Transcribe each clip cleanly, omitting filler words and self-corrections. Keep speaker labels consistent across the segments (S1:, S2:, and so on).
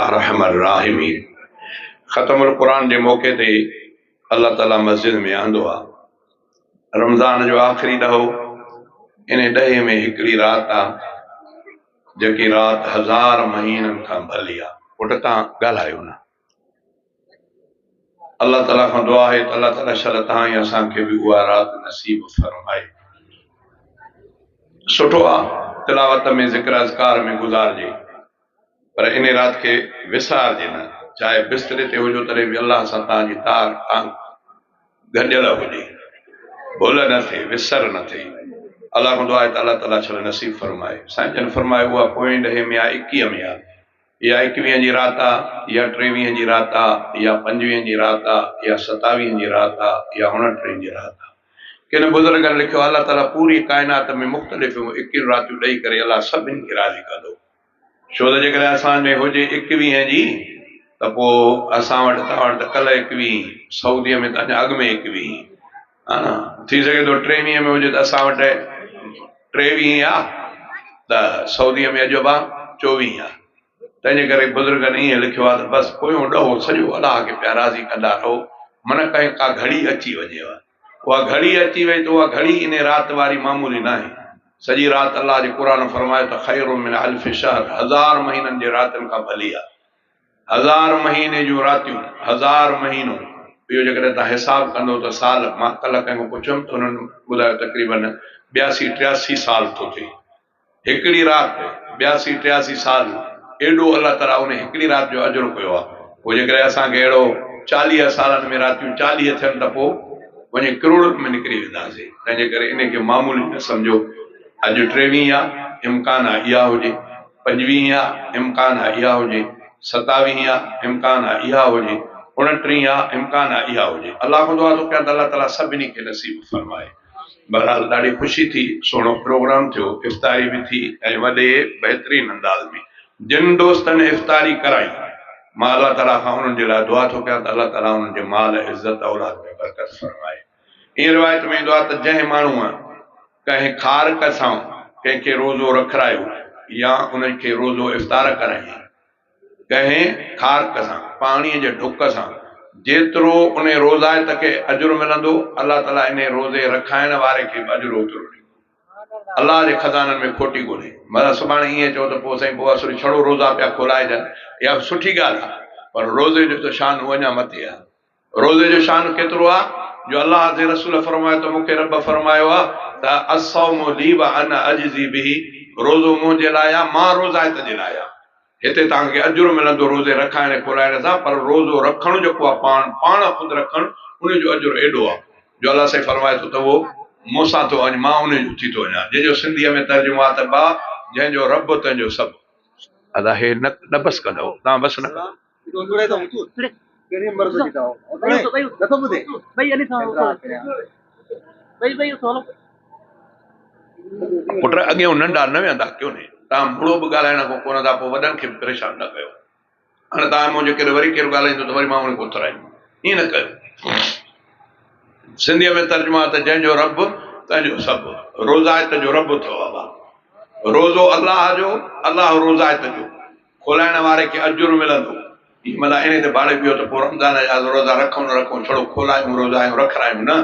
S1: ارحم الراحمين ختم القرآن جي موقعي تي الله تعالي مسجد ۾ آندو آ رمضان جو آخري ڏهو ان ڏهي ۾ هڪڙي رات آ جيڪي رات هزار مهينن کان ڀلي آ. پٽ تان ڳالهايو نه. الله تعالي کان دعا آهي ته الله تعالي شل تان ۽ اسان کي به اها رات نصيب فرمائي. سٺو آ تلاوت ۾ ذڪر اذڪار ۾ گذارجي پر انهي رات کي وسارجي نه چاهي بستري تي هجو تڏهن به الله سان تان جي تار تان ڳنڍيل هجي ڀل نه ٿئي وسر نه ٿئي. الله کان دعا آهي ته الله تعالي شل نصيب فرمائي. سائين جن فرمايو اها پوئين ڏهي ۾ آ ايڪيهه ۾ آ. يا ايڪويهن جي رات آ، يا ٽيويهن جي رات آ، يا پنجويهن جي رات آ، يا ستاويهن جي رات آ، يا اڻٽيهن جي رات آ. ڪن بزرگن لکيو آ الله تعاليٰ پوري ڪائنات ۾ مختلف ايڪويهن راتيون ڏئي ڪري الله سڀني کي راضي ڪندو. ڇو ته جيڪڏهن اسان ۾ هجي ايڪويهن جي ته پوء اسان وٽ توهان وٽ ته ڪلهه ايڪويهين، سعوديء ۾ ته اڃا اڳ ۾ ايڪويهين. ها نه ٿي سگهي ٿو ٽيويهين ۾ هجي ته اسان وٽ ٽيويهين آ ته سعوديء ۾ اڄ به چوويهين آ. تنهن جي ڪري بزرگن ائين لکيو آ ته بس پويون ڏهو سڄو الله کي پيا راضي ڪندا رهو، من ڪنهن ڪا گهڙي اچي وڃيو. اها گهڙي اچي وئي ته اها گهڙي انهي رات واري معمولي ناهي. سڄي رات الله جي قرآن فرمايو ته خير من الف شهر هزار مهينن جي راتين کان ڀلي آ. هزار مهيني جون راتيون، هزار مهينو، اهو جيڪڏهن توهان حساب ڪندو ته سال، مان ڪلهه ڪنهن کان پڇيم ته انهن ٻڌايو تقريباً ٻياسي ٽياسي سال ٿو ٿئي. هڪڙي رات ٻياسي ٽياسي سال، ايڏو الله تعاليٰ ان هڪڙي رات جو اجر ڪيو آهي. پوء جيڪڏهن اسان کي اهڙو 40 سالن ۾ راتيون 40 ٿين ته پوء وڃي ڪروڙن ۾ نڪري وينداسين. تنهن جي ڪري ان کي معمولي نه سمجهو. اڄ ٽيويهين آ، امڪان آ اها هجي. پنجويهين آ، امڪان آ اها هجي. ستاويهين آ، امڪان آ اها هجي. اڻٽيهين آ، امڪان آ اها هجي. الله کان دعا ٿو ڪيان ته الله تعاليٰ سڀني کي نصيب فرمائي. بهرحال ڏاڍي خوشي ٿي، سهڻو پروگرام ٿيو، افطاري به ٿي ۽ وڏي بهترين انداز ۾. جن دوستن افطاري ڪرائي، مان الله تعاليٰ کان انهن جي لاء دعا ٿو ڪيان ته الله تعاليٰ انهن جي مال، عزت، اولاد ۾ برڪت فرمائي. ائين روايت ۾ ايندو آهي ته جنهن ماڻهوء ڪنهن کارڪ سان ڪنهن کي روزو رکرايو يا ان کي روزو افطار ڪرايائين، ڪنهن کارڪ سان، پاڻيء جي ڍڪ سان، جيترو ان روزائت کي اجر ملندو، الله تعاليٰ انهي روزي رکائڻ واري کي به اجر اوترو ڏيندو. الله جي خزانن ۾ کوٽي ڪونهي. متان سڀاڻي ائين چئو ته پوء سائين پوء اصل ڇڙو روزا پيا کولائجن، اها به سٺي ڳالهه آهي، پر روزي جو ته شان اڃا مٿي آهي. روزي جو شان ڪيترو آ جو الله جي رسول فرمايو ته مون کي رب فرمايو آ ته الصوم لي وانا اجزي به روزو منهنجي لاء آ مان روزائت جي لاء آ. هتي توهان کي اجر ملندو روزي رکائڻ ۽ کولائڻ سان پر روزو رکڻ جيڪو آ پاڻ پاڻ خود رکڻ ان جو اجر ايڏو آ جو الله سائين فرمائي ٿو ته اهو مون سان ٿو وڃ مان ان جو ٿي ٿو وڃان جنهن جو سنڌيء ۾ ترجمو آ ته با جنهن جو رب تنهن جو سڀ. ادا هي نه بس ڪندؤ توهان بس نه ڪندؤ. پٽ اڳيون ننڍا نه ويهندا ڪيونهي توهان مڙو به ڳالهائڻ کان ڪونه ٿا پوء وڏن کي به پريشان نه ڪيو هاڻي توهان منهنجي ڪري وري ڪير ڳالهائيندو ته وري مان ان کي اٿرائيندم ائين نه ڪيو سنڌيء ۾ ترجمو آهي ته جنهن جو رب تنهن جو سڀ روزائت جو رب اٿو بابا روزو الله جو الله روزائت جو کولائڻ واري کي اجر ملندو. هي ملا انهي تي ڀاڙي پيو ته پوء رمضان جا روزا رکون نه رکون ڇڙو کولايون روزا آهيون رکرايون نه.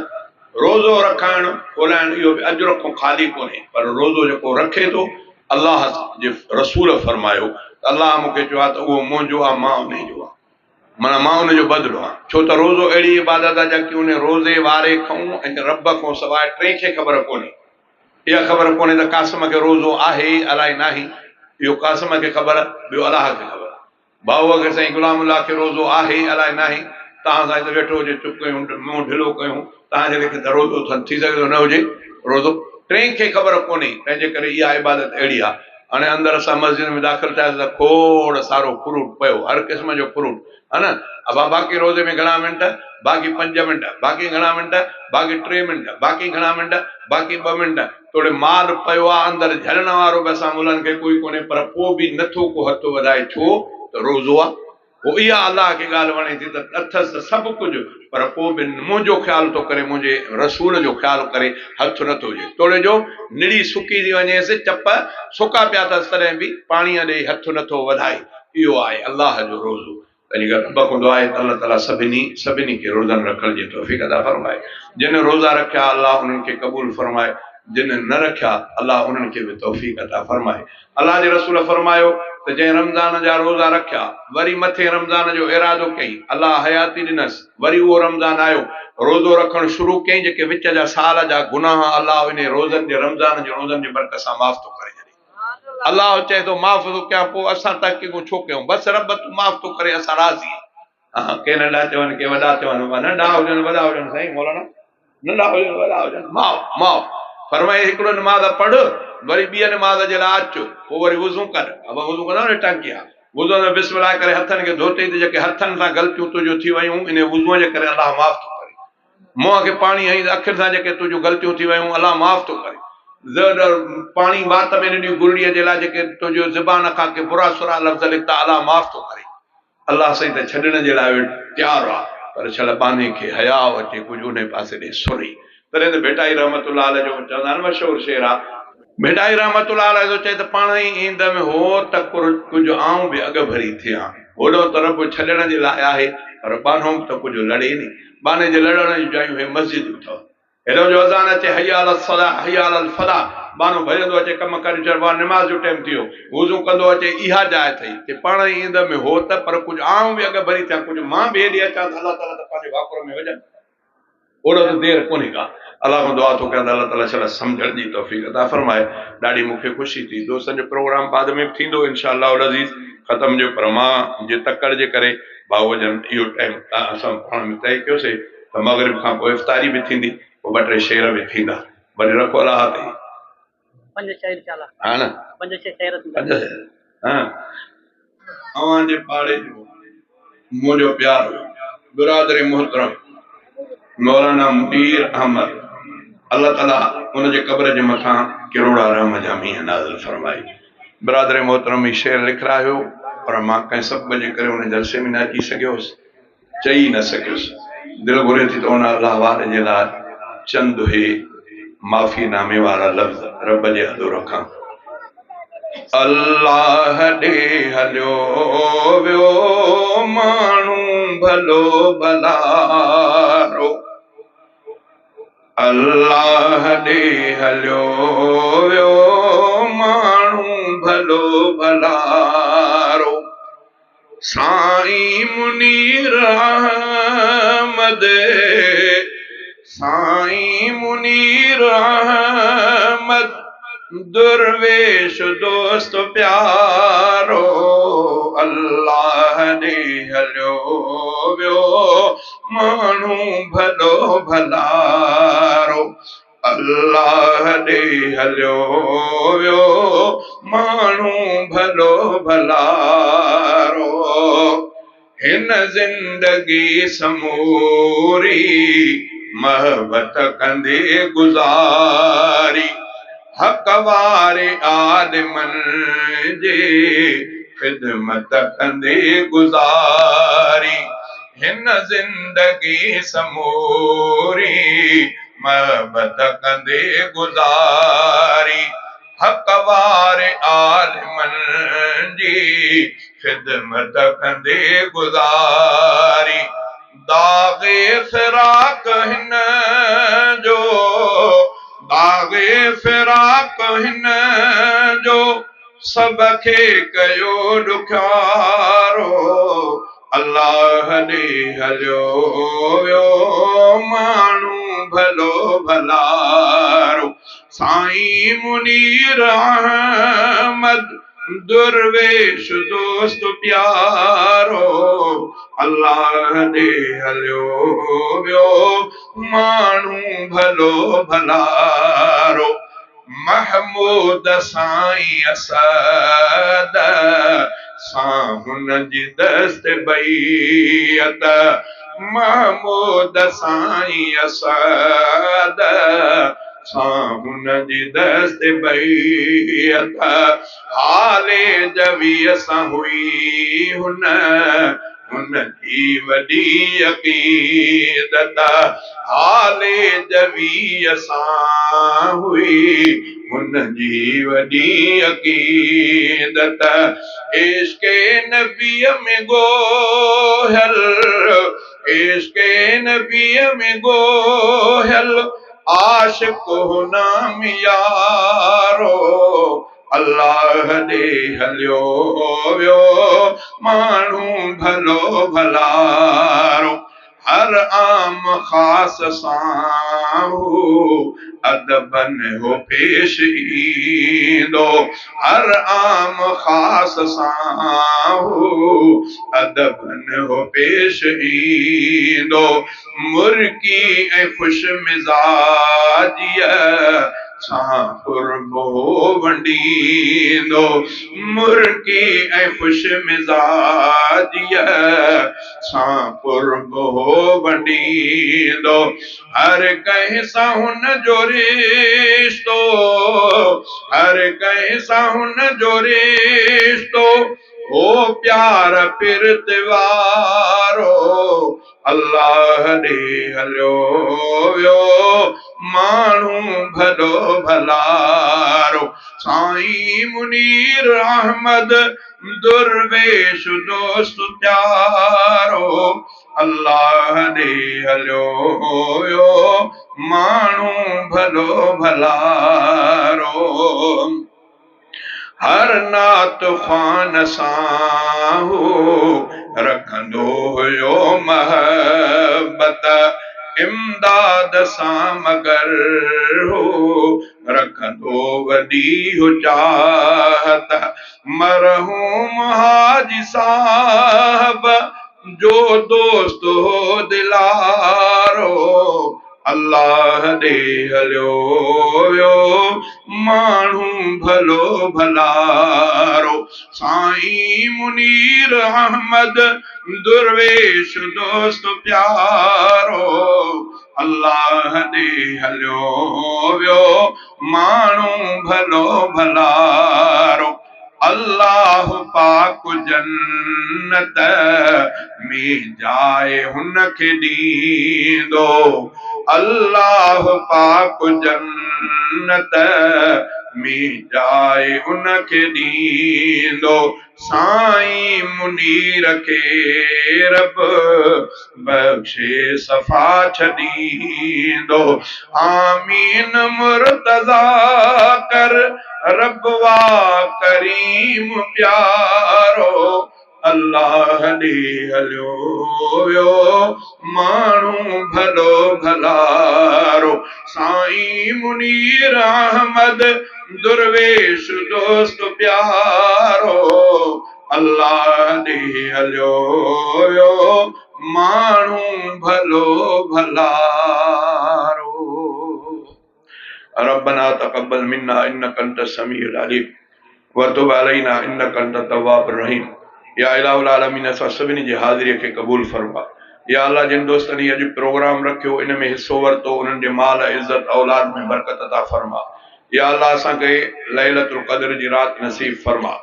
S1: روزو رکائڻ کولائڻ اهو به اجر کان خالي ڪونهي پر روزو جيڪو رکي ٿو الله جي رسول فرمايو ته الله مون کي چيو آهي ته اهو منهنجو آهي مان انهي جو آهيان معنيٰ مان ان جو بدلو آهيان ڇو ته روزو اهڙي عبادت آهي جيڪي انهي روزي واري کان ۽ رب کان سواء ٽئين کي خبر ڪونهي. اها خبر ڪونهي ته قاسم کي روزو آهي الائي ناهي، اهو قاسم کي خبر، ٻيو الله کي خبر. ڀائوء کي سائين غلام الله کي روزو آهي الائي ناهي، توهان سان هت ويٺو هجي چپ ڪيون، منهن ڍلو ڪيون، توهان جي ليکي ته روزو اٿن، ٿي سگهي ٿو نه هجي روزو، ٽئين کي خبر ڪونهي، تنهن جي ڪري اها عبادت اهڙي آهي. هاڻي اندر اسان مسجد ۾ داخل ٿياسين ته کوڙ سارو فروٽ پيو، هر قسم جو فروٽ، ها نه ابا باقي روزي ۾ گهڻا منٽ باقي پنج منٽ باقي گهڻا منٽ باقي ٽي منٽ باقي گهڻا منٽ باقي ٻه منٽ توڙي مال پيو آ اندر جهلڻ وارو به اسان ملن کي ڪوئي ڪونهي پر پو به نٿو ڪو هٿ وڌائي ڇو ته روزو آ پو اها الله کي ڳالهه وڻي ٿي ته اٿس ته سڀ ڪجهه پر پو به منهنجو خيال ٿو ڪري منهنجي رسول جو خيال ڪري هٿ نٿو وجهي توڙي جو نڙي سڪي ٿي وڃيس چپ سڪا پيا اٿس تڏهن به پاڻيء ڏي هٿ نٿو وڌائي. اهو آهي الله جو روزو. تنهنجي ڪري رب کان دعا آهي ته الله تعالي سڀني سڀني کي روزن رکڻ جي توفيق عطا فرمائي. جن روزا رکيا الله انهن کي قبول فرمائي، جن نه رکيا الله انهن کي به توفيق عطا فرمائي. الله جي رسول فرمايو ته جنهن رمضان جا روزا رکيا وري مٿين رمضان جو ارادو ڪيائين الله حياتي ڏنس وري اهو رمضان آيو روزو رکڻ شروع ڪيائين جيڪي وچ جا سال جا گناهه الله انهي روزن جي رمضان جي روزن جي برڪت سان معاف ٿو ڪري ڇڏي. الله چئي ٿو معاف ٿو ڪيان پوء اسان تحقيقون ڇو ڪيون بس رب تون معاف ٿو ڪرين اسان راضي آهيون. ڪي ننڍا چون ڪي وڏا چون ننڍا هجن وڏا هجن سائين مولانا ننڍا هجن وڏا هجن معاف معاف فرمائي هڪڙو نماز پڙھ وري ٻي نماز جي لاء اچ پوء وري وضو ڪر ابا وضو ڪندا نه ٽانڪي آ وضو ۾ بسم الله ڪري هٿن کي ڌوتئي ته جيڪي هٿن سان غلطيون تنهنجون ٿي ويون انهي وضو جي ڪري الله معاف ٿو ڪري منهن کي پاڻي هنئي ته اکين سان جيڪي تنهنجون غلطيون ٿي ويون الله معاف ٿو ڪري. پاڻي وات ۾ ڏنيون گرڙيء جي لاء جيڪي تنهنجو زبان کان ڪي برا سرا لفظ نڪتا الله معاف ٿو ڪري. الله سائين ته ڇڏڻ جي لاء تيار آ پر شل ٻانهي کي حياء اچي ڪجهه انهي پاسي ڏي سري. تڏهن ته ڀٽائي رحمة الله عليه جو چوندا آهن مشهور شعر آ. ڀٽائي رحمة الله عليه ٿو چئي ته پاڻ ئي ايندم هو ته ڪجهه آئون به اڳڀري ٿيان. هوڏانهن ته رب ڇڏڻ جي لاء آهي پر ٻانهو به ته ڪجهه لڙي ني. ٻانهي جي لڙڻ جون جايون هي مسجدون اٿو. هيڏانهن جو اذان اچي حي علي الصلاة حي علي الفلاح ٻانهو ڀڄندو اچي ڪم ڪري ڇڏ وا نماز جو ٽيم ٿي ويو وضو ڪندو اچي اها جاء اٿئي تي پاڻ ئي ايندم هو ته پر ڪجهه آئون به اڳڀري ٿيان ڪجهه مان به هيڏي اچان ته الله تعاليٰ ته پنهنجي ڀاڪر ۾ وجهن. اوڏو ته دير ڪونهي ڪا. الله کان دعا ٿو ڪيان ته الله تعالي شل سمجهڻ جي توفيق عطا فرمائي. ڏاڍي مون کي خوشي ٿي. دوستن جو پروگرام بعد ۾ به ٿيندو انشاء الله العزيز ختم جو پر مان جي تڪڙ جي ڪري ڀائو جن اهو ٽائيم اسان پاڻ ۾ طئي ڪيوسي ته مغرب کان پوء افطاري به ٿيندي پوء ٻه ٽي شعر به ٿيندا وري رکو الله تي.
S2: پنج ڇهه انشاء الله.
S1: ها نه
S2: پنج ڇهه شعر ٿيندا.
S1: پنج ڇهه ها اوهان جي پاڙي جو منهنجو پيارو برادر محترم مولانا منير احمد الله تعالي ان جي قبر جي مٿان ڪروڙا رحم جا مينهن نازل فرمائي. برادر محترم هي شعر لکرايو پر مان ڪنهن سبب جي ڪري ان جلسي ۾ نه اچي سگهيو هوس. چئي نه سگهيس. دل گهري ٿي ته ان الله واري جي لاء چند هي معافي نامي وارا لفظ رب جي آڏو رکان. الله ڏي هليو ويو ماڻهو ڀلو ڀلارو. الله ڏي هليو ويو ماڻهو ڀلو ڀلارو. سائين منير احمد سائين منير احمد درويش دوست پيارو الله ڏي هليو ويو ماڻهو ڀلو ڀلارو الله ڏي هليو ويو ماڻهو ڀلو ڀلارو هن زندگي سموري محبت ڪندي گذاري حق واري عالمن جي خدمت ڪندي گذاري هن زندگي سموري محبت ڪندي گذاري حق واري عالمن جي خدمت ڪندي گذاري داغ فراق هن جو داغ فراق هن جو سڀ کي ڪيو ڏکيارو الله ڏي هليو ويو ماڻهو ڀلو ڀلارو سائين منير احمد درويش دوست پيارو الله ڏي هليو ويو ماڻهو ڀلو ڀلارو محمود سائين اسد سان هن جي دست بيعت محمود سائين اسد سان هن جي دست بيعت حال جويء سان هئي هن هن جي وڏي عقيدت حال جويء سان هئي. هن جي وڏي عقيدت. عشق نبيءَ ۾ ڳوهيل، عشق نبيءَ ۾ ڳوهيل، عاشق هو ناميارو. الله ڏي هليو ويو، ماڻهو ڀلو ڀلارو. هر عام خاص سان هو ادبن هو پيش ايندو، هر عام خاص سان هو ادبن هو پيش ايندو. مرڪي ۽ خوش مزاجيءَ سان قرب ونڊيندو، مرڪي ۽ خوش مزاجيءَ سان قرب ونڊيندو. هر ڪنهن سان هن جو رشتو، هر ڪنهن سان هن جو رشتو هو پيار پرت وارو. الله ڏي هليو ويو، ماڻهو ڀلو ڀلارو. سائين منير احمد درويش دوست پيارو. الله ڏي هليو ويو، ماڻهو ڀلو ڀلارو. هر نات خوان سان هو رکندو هيو محبت، امداد سان مگر هو رکندو وڏي چاهت. مرحوم حاجي صاحب جو دوست هو دلارو. الله ڏي هليو ويو، ماڻهو ڀلو ڀلارو. سائين منير احمد درويش دوست پيارو. الله ڏي هليو ويو، ماڻهو ڀلو ڀلارو. الله پاڪ جنت ۾ جاءِ هن کي ڏيندو، الله پاڪ جنت ۾ جاءِ هن کي ڏيندو. سائين منير کي رب بخشي صفا ڇڏيندو. آمين مرتضيٰ ڪر رب وا ڪريم پيارو. الله ڏي هليو ويو، ماڻهو ڀلو ڀلارو. سائين منير احمد درويش دوست پيارو. الله ڏي هليو ويو، ماڻهو ڀلو ڀلارو. ربنا تقبل منا انك انت السميع العليم وتب علينا انك انت التواب الرحيم. يا اله العالمين، اسان سڀني جي حاضريءَ کي قبول فرما. يا الله، جن دوستن هي اڄ پروگرام رکيو، ان ۾ حصو ورتو، انهن جي مال، عزت، اولاد ۾ برڪت عطا فرما. يا الله، اسان کي ليلة القدر جي رات نصيب فرما.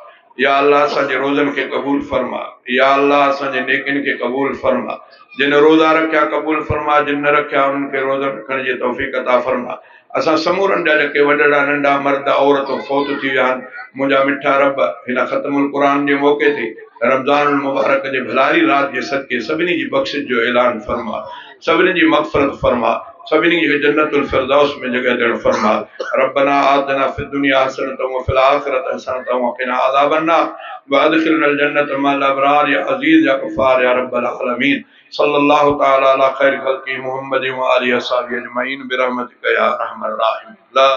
S1: يا الله، اسان جي روزن کي قبول فرما. يا الله، اسان جي نيڪين کي قبول فرما. جن روزا رکيا قبول فرما، جن نه رکيا انهن کي روزا رکڻ جي توفيق عطا فرما. اسان سمورن جا جيڪي وڏڙا ننڍا مرد عورتون فوت ٿي ويا آهن، منهنجا مٺا رب، هن ختم القرآن جي موقعي تي رمضان المبارڪ جي ڀلاري رات جي صدقي سڀني جي بخشش جو اعلان فرما، سڀني جي مغفرت فرما، سڀني کي جنت الفردوس ۾ جڳهه ڏيڻ فرما. ربنا آتنا في الدنيا حسنة وفي الآخرة حسنة وقنا عذاب النار وادخلنا الجنة مع الأبرار يا عزيز يا غفار يا رب العالمين. صلى الله تعالى على خير خلقه محمد وآله وصحبه أجمعين برحمتك يا أرحم الراحمين. لا